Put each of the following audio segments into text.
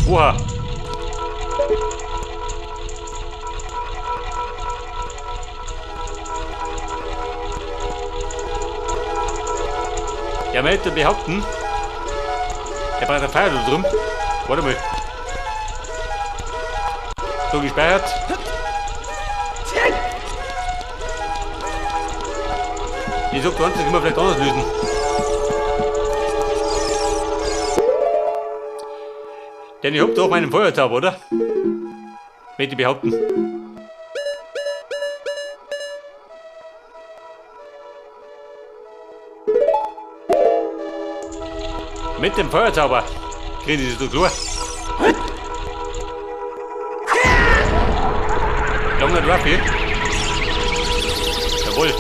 Oha. Ja, möchte behaupten, er braucht ein Feuer da drum. Warte mal. So gespeichert. Ich sag, das können wir vielleicht anders lösen. Denn ich hab doch meinen Feuerzauber, oder? Möchte ich behaupten. Mit dem Feuerzauber kriege ich das doch klar. Langer drauf hier. Jawohl.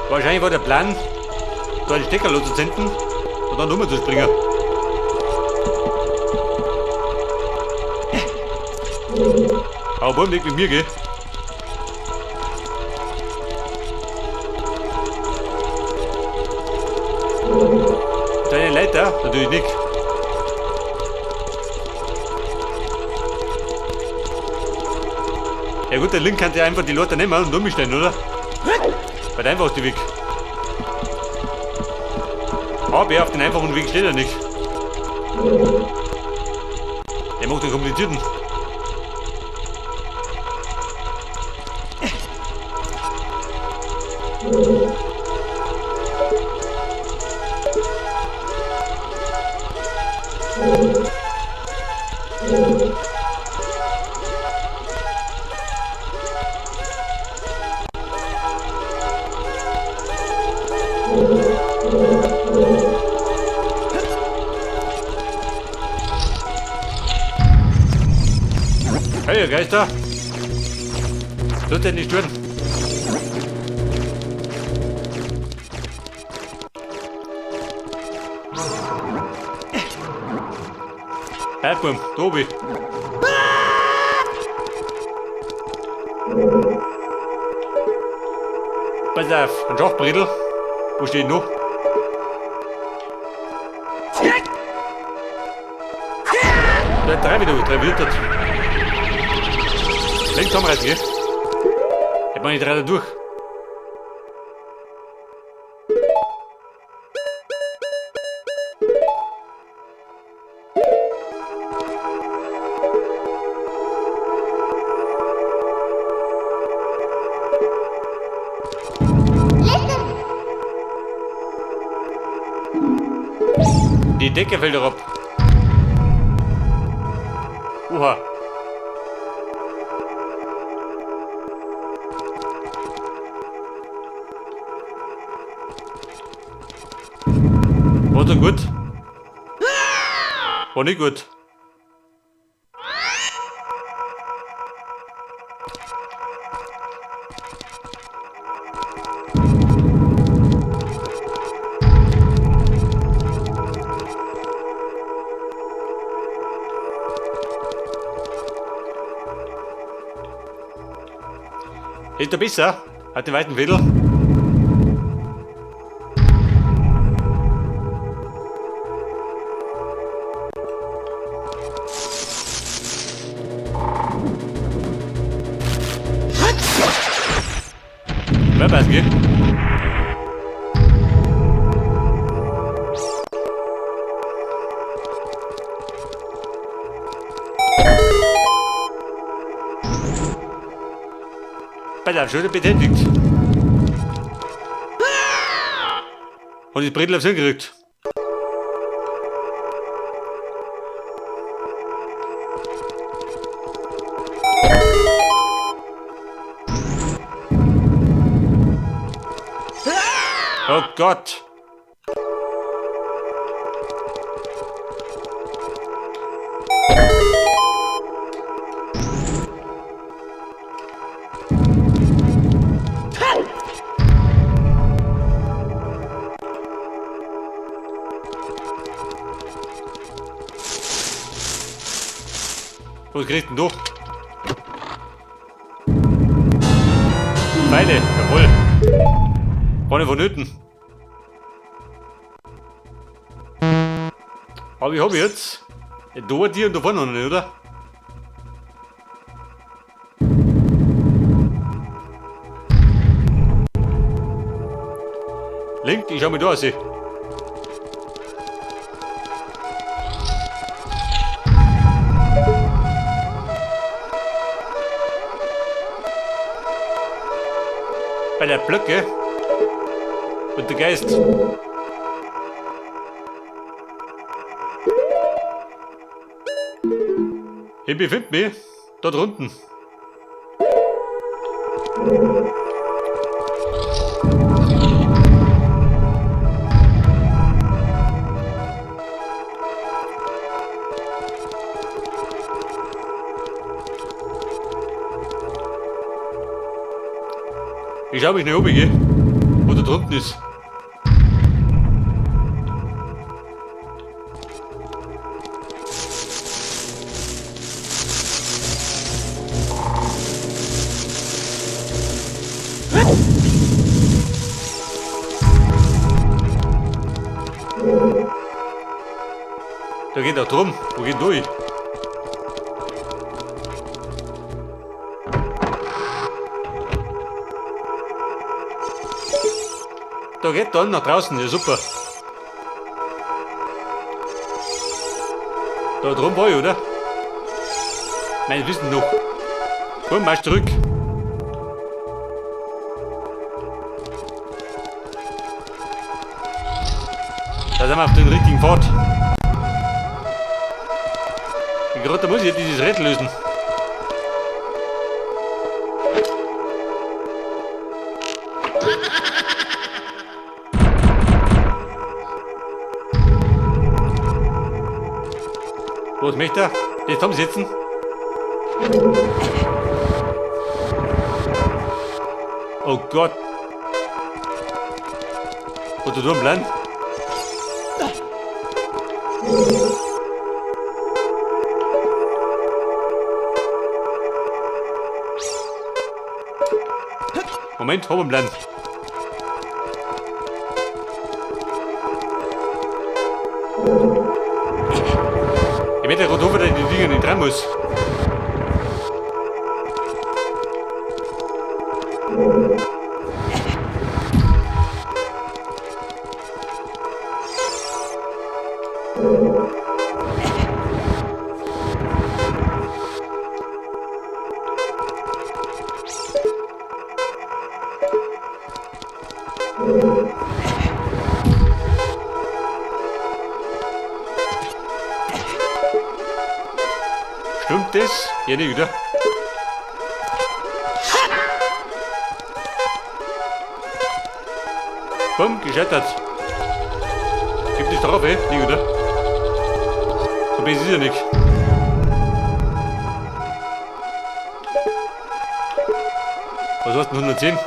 Wahrscheinlich war der Plan, da den Stecker loszuzinden und dann rumzuspringen. Aber warum nicht mit mir, gell? Deine Leiter? Natürlich nicht. Ja gut, der Link kann ja einfach die Leute nehmen und umstellen, oder? Bei der einfachste Weg. Aber auf den einfachen Weg steht er nicht. Der macht den komplizierten. Hey, ihr Geister! Tut denn nicht stören? Erdboom, Tobi. Pass auf, ein Schachbrettel. Wo steht noch? Da drei wieder, drei wieder. Links zusammenreißen, gell? Hätte man die drei da durch. Die Decke fällt doch ab. Oha. War doch gut? War nicht gut. Ist der besser? Hat den weiten Wedel. Wer weiß, gell? Bei der schöne betätigt. Und die Bredel aufs hingekriegt. Oh Gott! Was kriegst denn du? Pfeile, jawohl. War nicht vonnöten. Aber ich habe jetzt da die und da vorne noch nicht, oder? Link, ich schau mir da aus. Bei der Blöcke und der Geist. Ich befinde mich dort unten. Ich schau mich nicht um, gell? Wo da drunten ist. Da geht er drum. Wo geht durch? Da geht dann nach draußen, ja super. Da drum war ich, oder? Mein Wissen noch. Komm, marsch zurück. Da sind wir auf den richtigen Pfad. Gerade muss ich ja dieses Rätsel lösen. Was möchte er? Jetzt haben sitzen. Oh Gott. Hat er da einen Plan? Moment, hab einen Plan. Ich möchte gerade hoffen, dass ich die Dinger nicht dran muss. Stimmt das? Ja, nicht, oder? Bumm, gescheitert. Gib nicht drauf, ey? Nicht, oder? So besser ist ja nicht. Was war's denn? 110?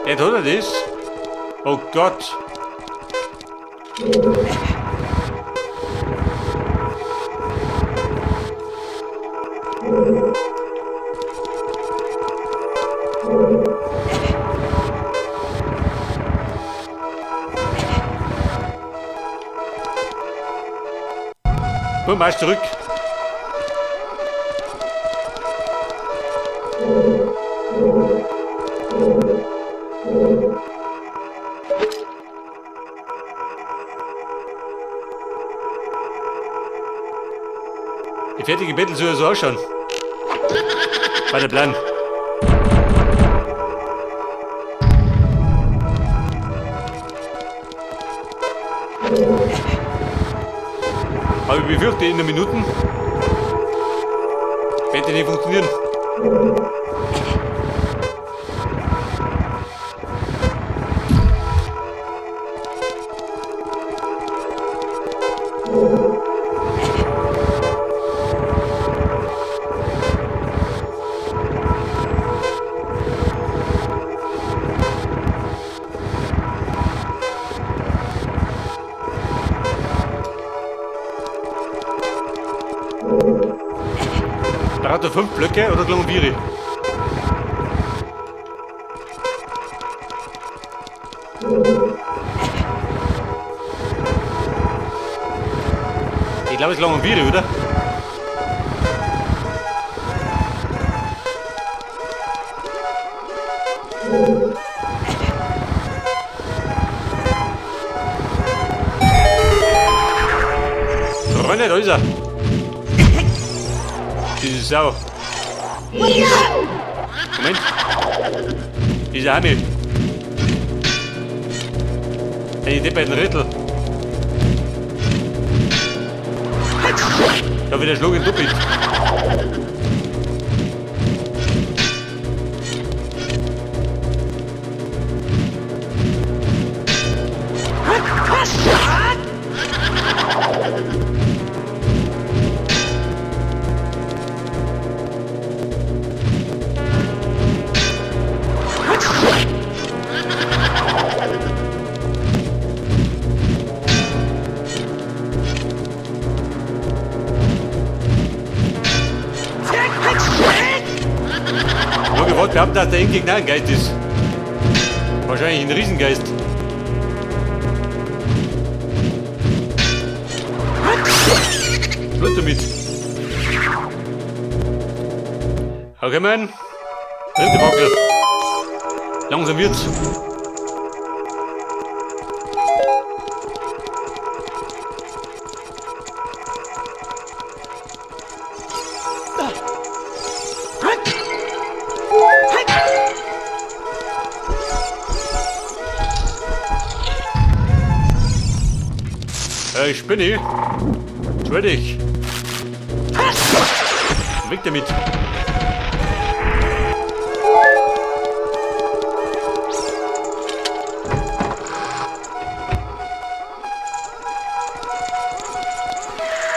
Jetzt hat er das? Oh Gott! Komm, marsch zurück. Die fertige Battle soll ja so ausschauen. War der Plan. Aber ich befürchte, in einer Minute wird die nicht funktionieren. Braucht er 5 Blöcke oder gleich 4? Ich glaube, es langen 4, oder? Freunde, da ist er. Diese Sau. Moment. Ist er auch nicht. Hey, die beiden Rittel. Da wird der Schlag in Doppelt. Ich wollte behaupten, dass der Endgegner ein Geist ist. Wahrscheinlich ein Riesengeist. Schluss damit. Okay, man. Dritte Wackel. Langsam wird's. Ich spinne. Entschuldig. Weg damit.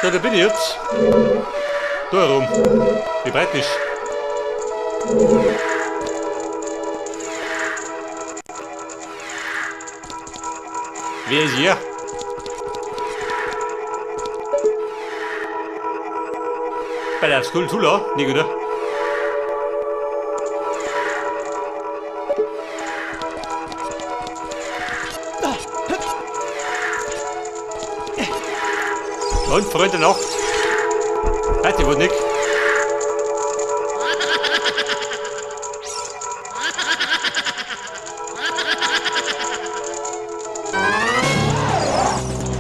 So, da bin ich jetzt. Da herum. Wie breit ist. Wer ist hier? Bei der Skulptur, nicht oder? Und Freund der Nacht. Weiß ich wohl nicht.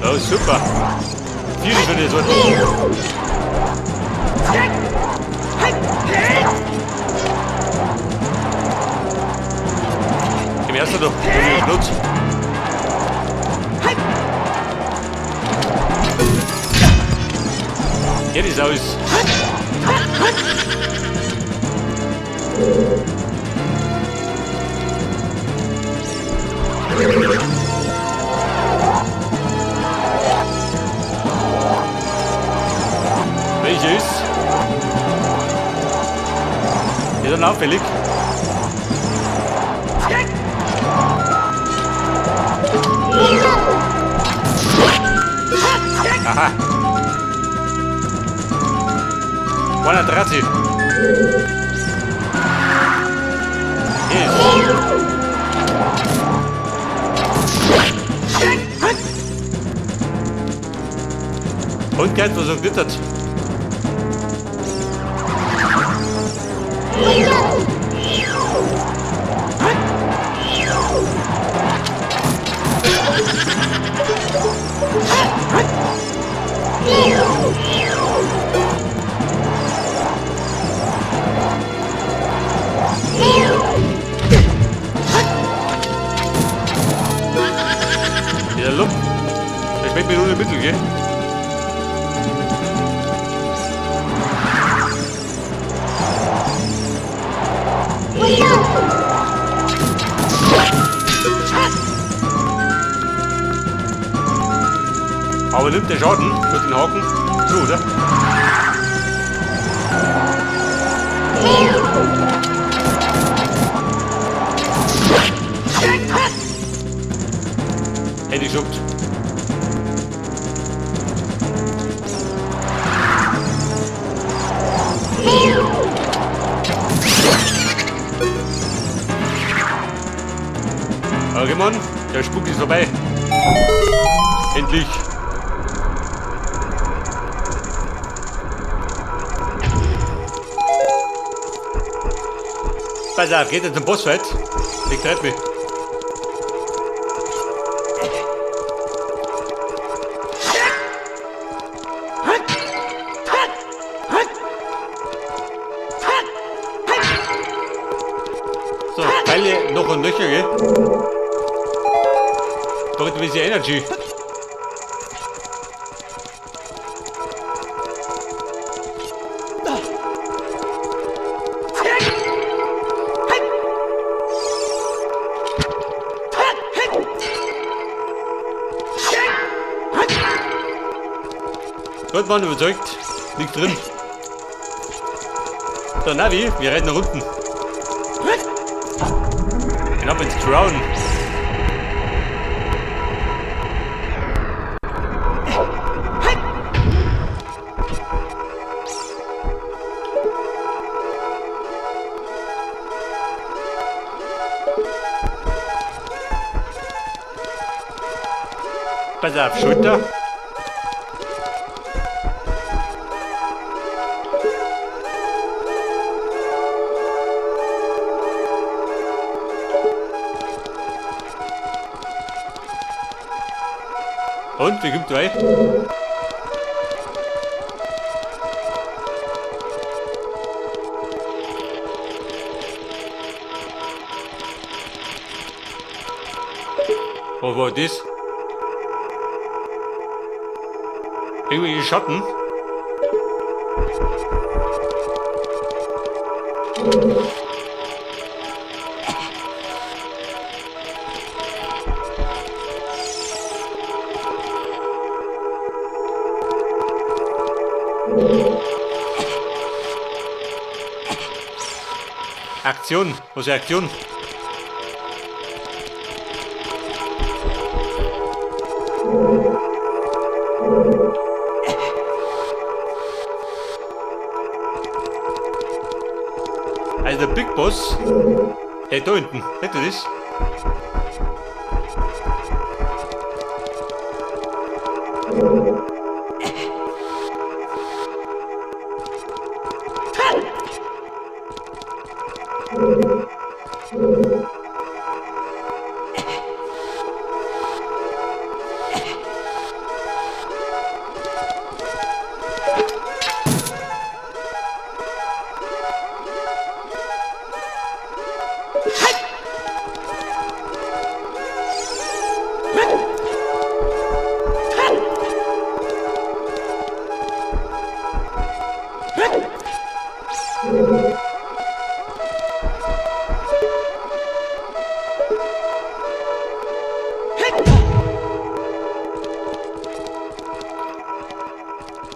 Oh, super. Vier schon jetzt. Im ersten doch. Blut. Ja, die Sau ist. Welche ist? Ist dann auffällig. Aha. 130. Yes. Und kein Versuch glittert. Dieser Lump, der schmeckt mir nur im Mittel, gell? Aber nimmt der Schaden durch den Haken zu, oder? Hätte ich gesagt. Mann, der Spuk ist vorbei. Endlich. Pass auf, geht jetzt zum Bossfight. Ich treff mich. So, Pfeile noch und nöcher, gell? Da ein bisschen Energy. Gut, Mann, überzeugt. Liegt drin. So, Navi, wir reiten nach unten. Genau ins Crown. Pass auf, Schulter. Und, wie kommt rein? Was war das? Irgendwelche Schatten? Aktion! Was ist Aktion? Also der Big Boss, der da hinten, seht ihr das?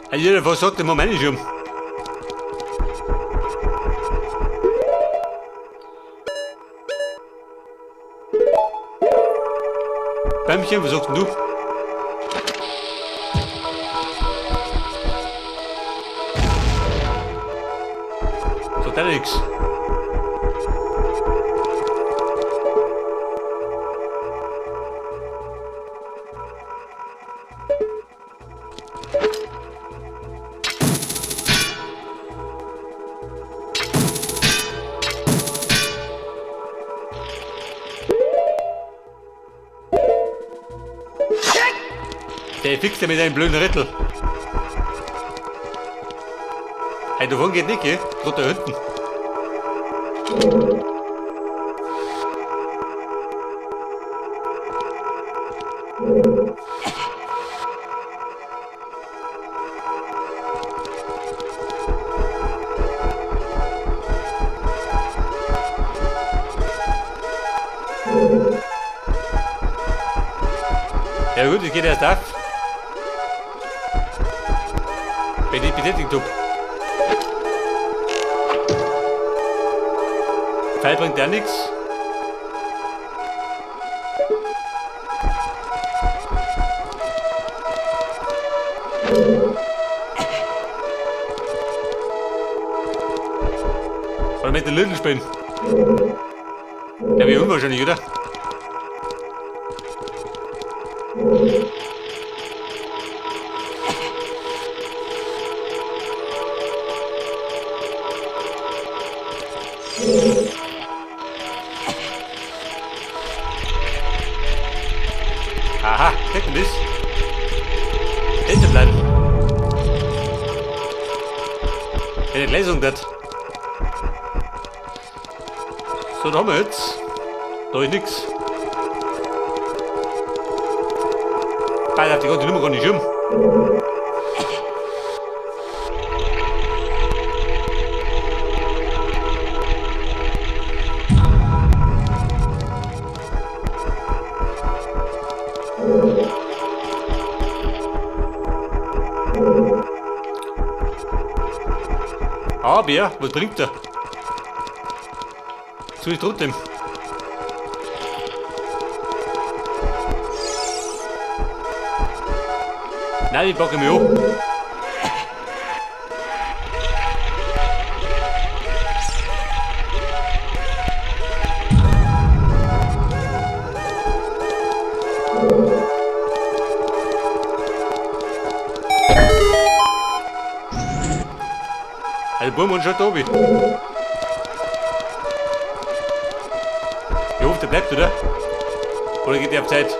Also jeder was sagt, der Moment schon. Bäumchen, was sagst denn du? Sagt auch nix. Der fixt ja mit einem blöden Rittel. Hey, davon geht nicht, gell? Gerade da hinten. Ja gut, es geht erst auf. Wenn ich betätigt hab. Pfeil bringt ja nichts. Oder mit den Little spielen. Der wäre unwahrscheinlich, oder? Wenn ich gleich sagen das. So, da haben wir jetzt. Da ist nix. Alter, die ganze Nummer gar nicht um. Aber, was bringt der? So ist trotzdem. Nein, die packe ich mir an. Also Burm und schon da. Ich hoffe, der bleibt, oder? Oder geht der auf Zeit?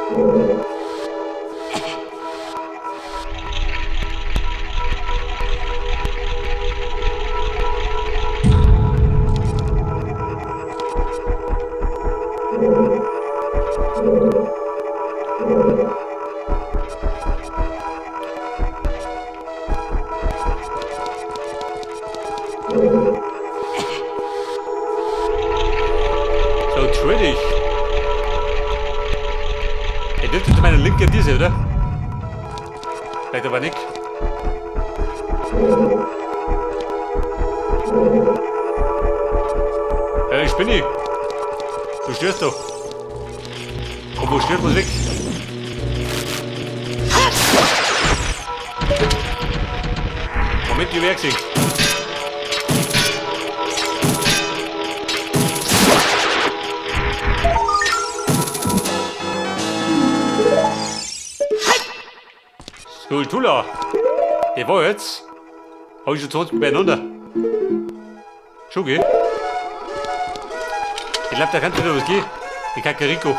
So, entschuldig. Er dürfte zu meiner Linken diese, oder? Vielleicht aber nicht. Ja, ich bin ich. Du störst doch. Komm, wo stört was weg? Moment, die Werk gesehen. Skulltula. Der war jetzt. Hab ich schon 20 beieinander. Schon, gell? Ich glaub, da kann wieder was gehen. Die Kakariko.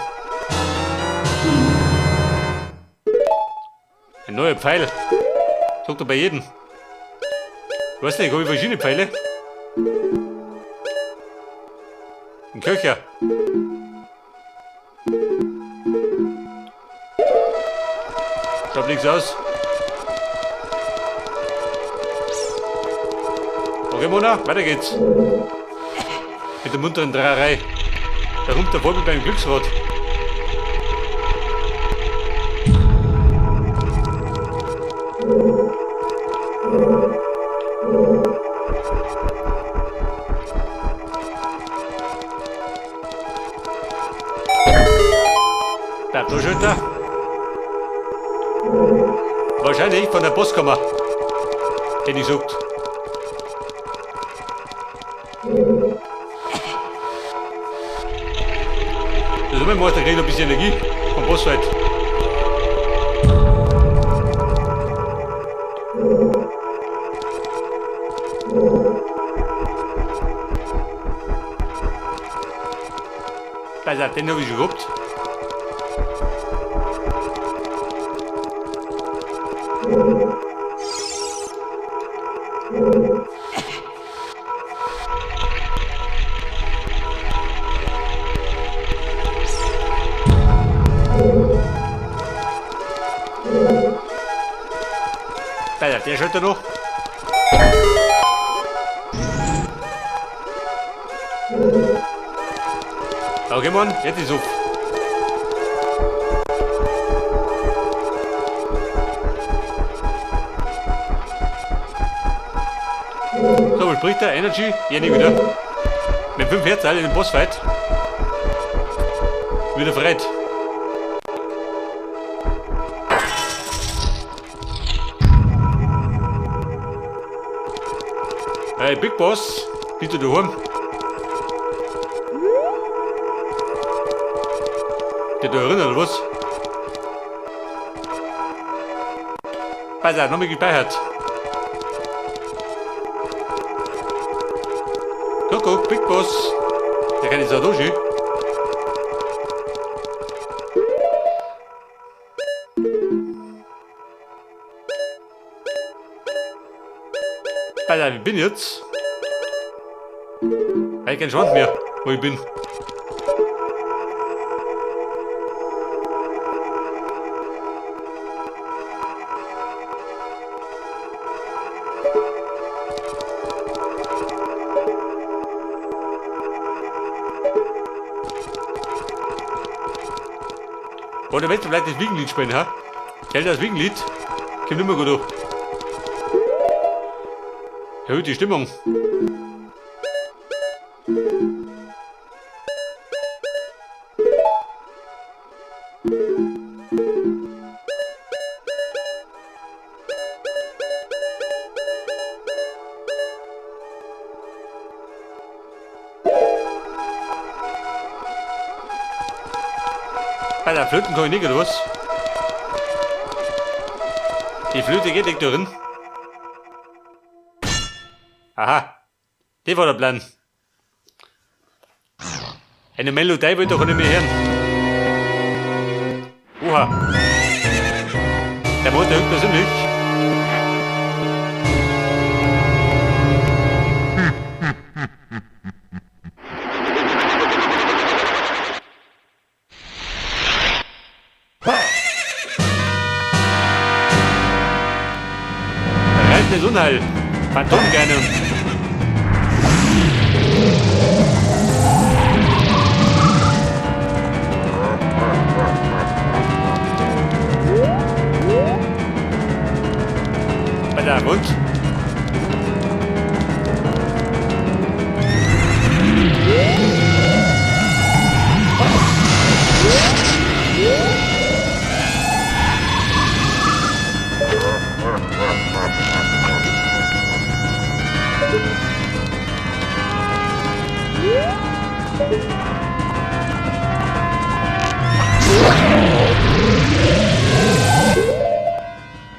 Ein neuer Pfeil. Sagt er bei jedem. Ich weiß nicht, hab ich verschiedene Pfeile? Ein Köcher. Schaut nichts aus. Okay, Mona, weiter geht's. Mit der munteren Dreierei. Da rummt der Wolbe beim Glücksrad. Bleibt noch schön da. Wahrscheinlich von der Postkammer. Den ich sucht. Das ist immer da krieg ich noch ein bisschen Energie vom Bossfight. Pass auf, den hab ich schon gehabt. Pass auf, der schaut da noch. Okay, Mann, jetzt ist auf. So, was spricht der? Energy? Ja, nicht wieder. Mit 5 Herzen in den Bossfight. Wieder freit. Hey, Big Boss, bist du daheim? Der da erinnert, oder was? Pass auf, nochmal gespeichert. Kuckuck, Big Boss. Der kann jetzt auch durch. Pass auf, ich bin jetzt. Ich keinen Schwanz mehr, wo ich bin. Oder willst du vielleicht das Wiegenlied spielen, ha? Gell, das Wiegenlied? Kommt immer gut durch. Erhöht die Stimmung. Bei der Flöten kann ich nicht, oder was? Die Flöte geht nicht drin. Aha, das war der Plan. Eine Melodie wollte ich doch nicht mehr hören. Oha. Der Motor höchstpersönlich. Reitendes Unheil. Phantom gerne. Bei der Hund.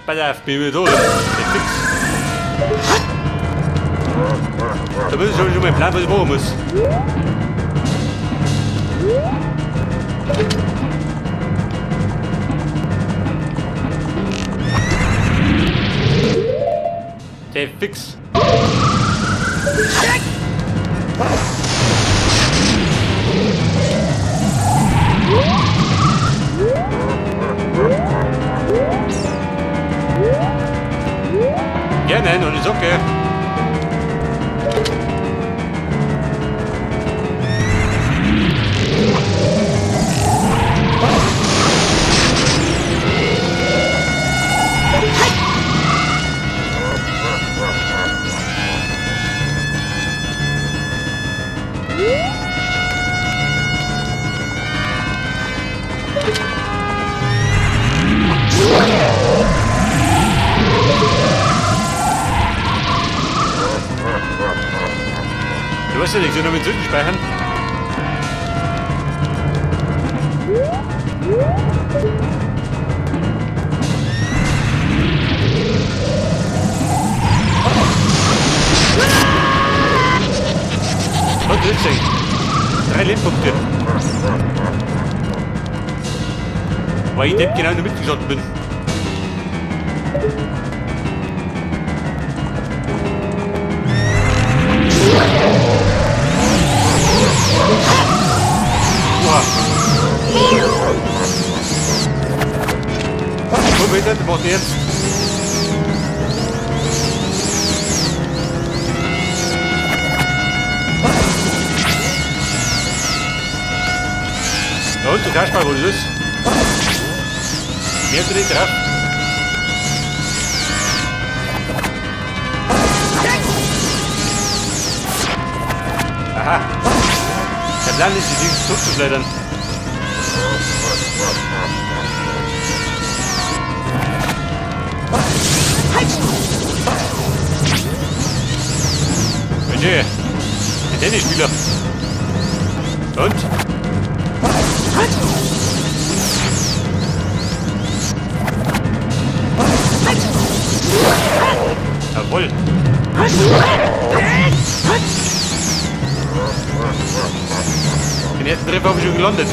Pass auf, bin wieder da. Fix. Da muss ich schon mal Plan, was ich machen muss. Der fix. Gerne, und ist okay. Du weißt ja nicht, soll noch mit zwischenspeichern? Und 17. 3 Lebenspunkte. Weil ich Depp genau in der Mitte gestanden bin. Oha. Wo will denn macht jetzt? Ja, und du Kasper, wo ist das? Mehr du nicht drauf. Aha. Der Plan ist, die Dinge zurückzuschleudern. Mensch, der Tennisspieler. Und? Jawohl. Den ersten Treffer habe ich schon gelandet.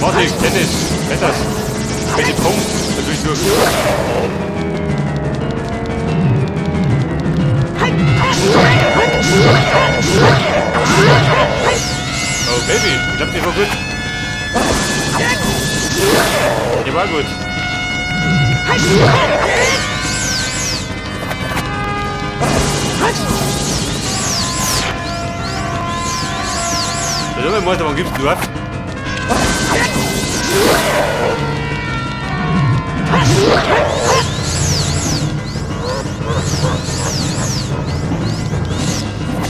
Warte, Tennis, Wetters. Welche Punkt? Natürlich durch. Oh Baby, ich glaub, die war gut. Die war gut. Das ist immer wann gibst du auf?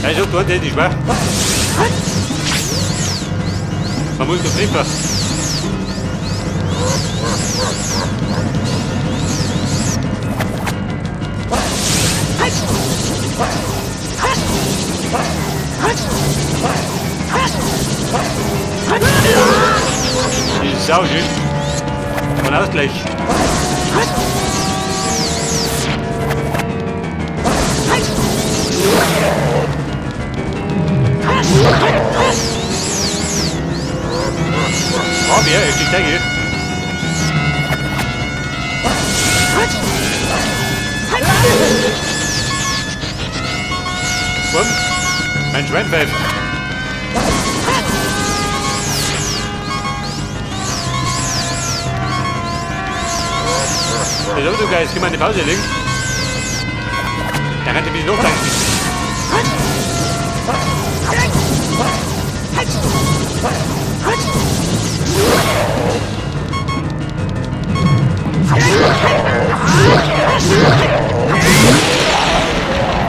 Ja, ich hab dort nicht schwer. Man muss doch treffen. Die ist sau schön. Von Ausgleich. Oh, ja, ich denke. Komm, mein Schwein pfeift. So, du Geist, gib mal eine Pause legen. Dann kann ich ein bisschen hochtanken.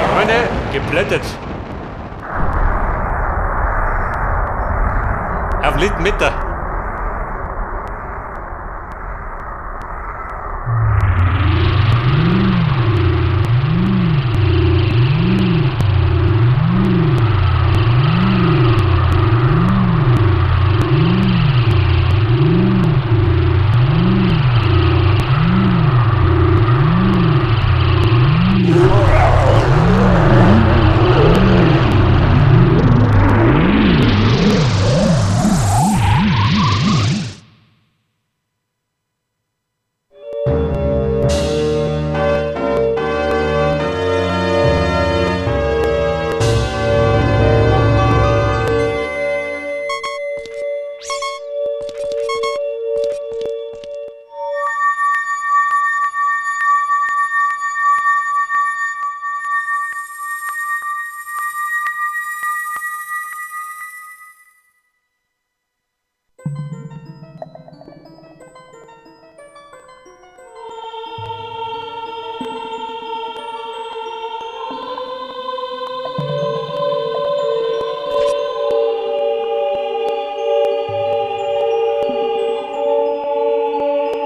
Freunde, geplättet. Auf letzten Meter.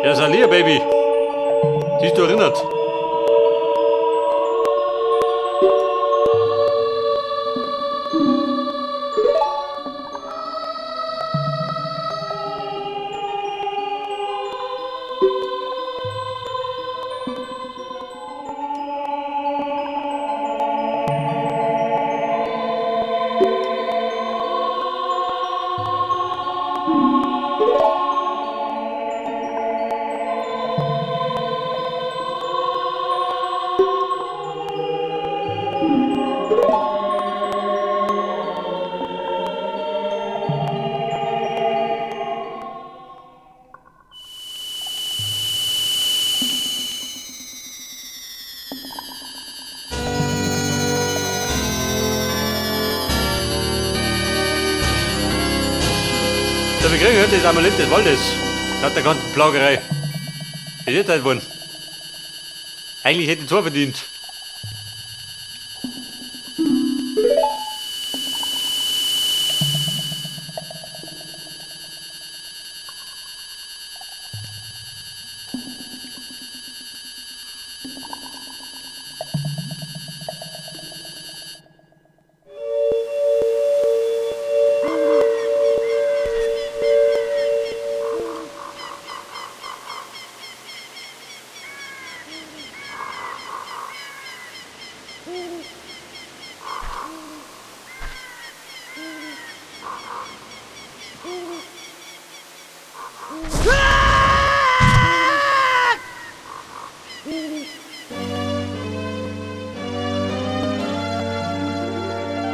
Ja, Salia, Baby. Siehst du erinnert? So, wir kriegen heute das Amulett des Waldes. Nach der ganzen Plagerei. Das ist halt wohl. Eigentlich hätte ich zwei verdient.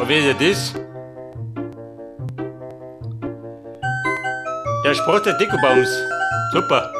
Aber wer ist denn das? Der Sport der Dekobaums. Super.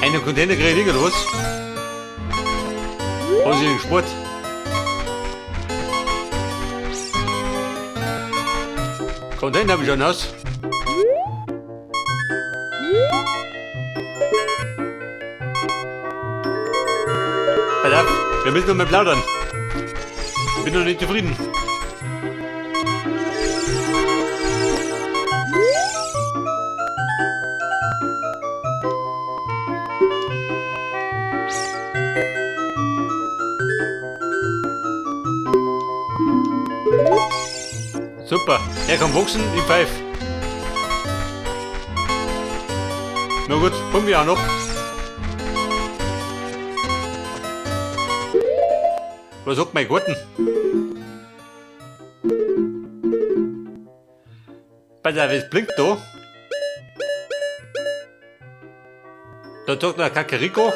Einen Container kriege ich nicht, oder was? Haben Sie den Sport? Container habe ich schon aus. Pass auf, wir müssen noch mal plaudern. Ich bin noch nicht zufrieden. Super, er kann boxen, ich pfeif. Na gut, kommen wir auch noch. Was sagt mein Garten? Pass auf, es blinkt da. Da sagt noch Kakariko.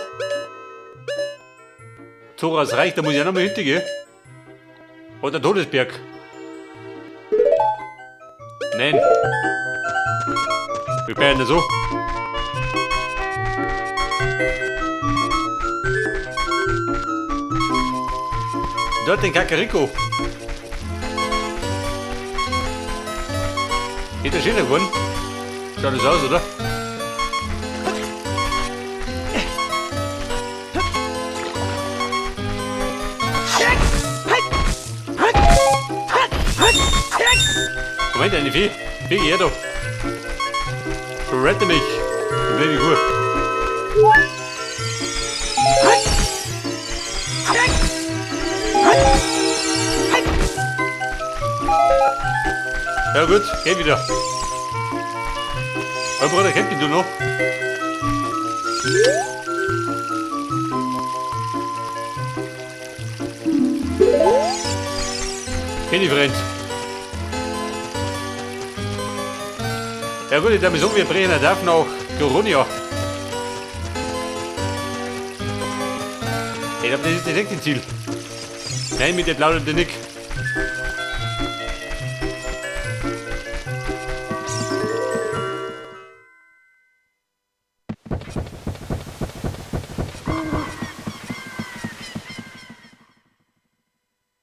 Zoras Reich, da muss ich auch noch mal hintergehen. Oder Todesberg. Nein. Wir werden so. Dort den Kakariko. Geht der schöner geworden? Schaut das aus, oder? Moment, eine Fee. Fee, her da. Rette mich. Ich bin gut. Ja gut, geht wieder. Mein Bruder kennt mich du noch. Kenn ich, Freund. Ja gut, ich darf mich sagen, wir brechen darf nach Goronia. Ich glaube, das ist direkt ein Ziel. Nein, mit der blauen Nick.